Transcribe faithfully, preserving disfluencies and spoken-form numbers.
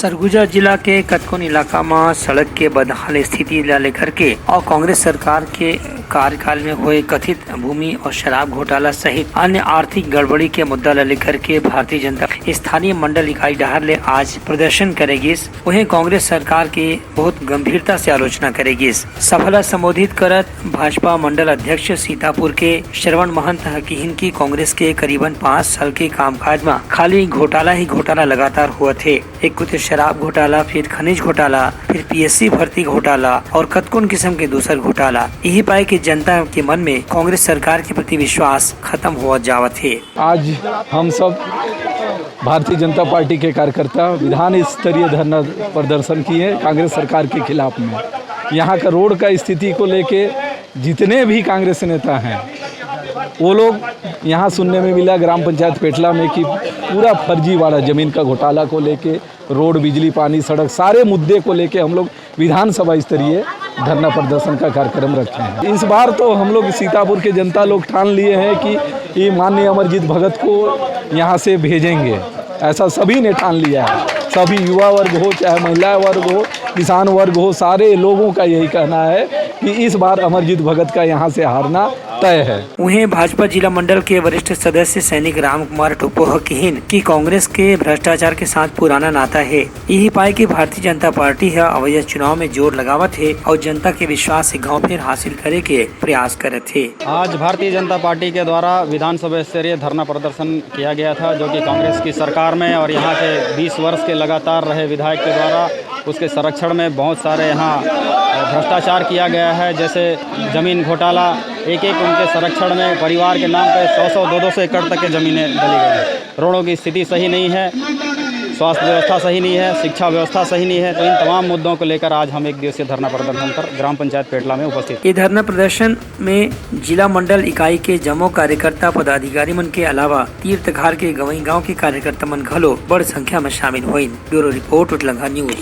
सरगुजा जिला के कतकोन इलाका म सड़क के बदहाल स्थिति ला लेकर के और कांग्रेस सरकार के कार्यकाल में हुए कथित भूमि और शराब घोटाला सहित अन्य आर्थिक गड़बड़ी के मुद्दा ला लेकर के भारतीय जनता स्थानीय मंडल इकाई डहार ले आज प्रदर्शन करे गिस। उहें कांग्रेस सरकार के बहुत गंभीरता से आलोचना करे गिस। सभा ला संबोधित करत भाजपा मंडल अध्यक्ष सीतापुर के श्रवण महंत ह किहिन कि कांग्रेस के करीबन पाँच साल के कामकाज म खाली घोटाला ही घोटाला लगातार होवत हे। एक कुछ शराब घोटाला, फिर खनिज घोटाला, फिर पीएससी भर्ती घोटाला और कतकोन किस्म के दूसर घोटाला। यही पाए कि जनता के मन में कांग्रेस सरकार के प्रति विश्वास खत्म होवत जावत हे। आज हम सब भारतीय जनता पार्टी के कार्यकर्ता विधान स्तरीय धरना प्रदर्शन किए कांग्रेस सरकार के खिलाफ में। यहाँ का रोड का स्थिति को लेके जितने भी कांग्रेस नेता हैं, वो लोग, यहाँ सुनने में मिला ग्राम पंचायत पेटला में कि पूरा फर्जीवाड़ा, जमीन का घोटाला को लेके, रोड, बिजली, पानी, सड़क, सारे मुद्दे को लेके हम लोग विधानसभा स्तरीय धरना प्रदर्शन का कार्यक्रम रखे हैं। इस बार तो हम लोग सीतापुर के जनता लोग ठान लिए हैं कि ये माननीय अमरजीत भगत को यहाँ से भेजेंगे, ऐसा सभी ने ठान लिया है। सभी युवा वर्ग हो, चाहे महिला वर्ग हो, किसान वर्ग हो, सारे लोगों का यही कहना है कि इस बार अमरजीत भगत का यहाँ से हारना तय है। उहें, भाजपा जिला मंडल के वरिष्ठ सदस्य सैनिक राम कुमार टोप्पो ह किहिन कि कांग्रेस के भ्रष्टाचार के साथ पुराना नाता हे। यही पाए कि भारतीय जनता पार्टी ह अवैध चुनाव में जोर लगावत हे और जनता के विश्वास एक घाव फिर हासिल करे के प्रयास करत हे। आज भारतीय जनता पार्टी के द्वारा विधानसभा स्तरीय धरना प्रदर्शन किया गया था, जो कि कांग्रेस की सरकार में और यहाँ के बीस वर्ष के लगातार रहे विधायक के द्वारा उसके संरक्षण में बहुत सारे यहाँ, अ, भ्रष्टाचार किया गया है। जैसे जमीन घोटाला, एक एक उनके संरक्षण में परिवार के नाम पे सौ सौ, दो दो सौ एकड़ तक के जमीनें डली गई हैं। रोडों की स्थिति सही नहीं है, स्वास्थ्य व्यवस्था सही नहीं है, शिक्षा व्यवस्था सही नहीं है। तो इन तमाम मुद्दों को लेकर आज हम एक दिवसीय धरना प्रदर्शन कर ग्राम पंचायत पेटला में उपस्थित। ये धरना प्रदर्शन में जिला मंडल इकाई के जम्मो कार्यकर्ता पदाधिकारी मन के अलावा तीर तखार के गवई गांव के कार्यकर्ता मन घलो बड़ संख्या में शामिल होइन। Bureau report, Uthlanga news.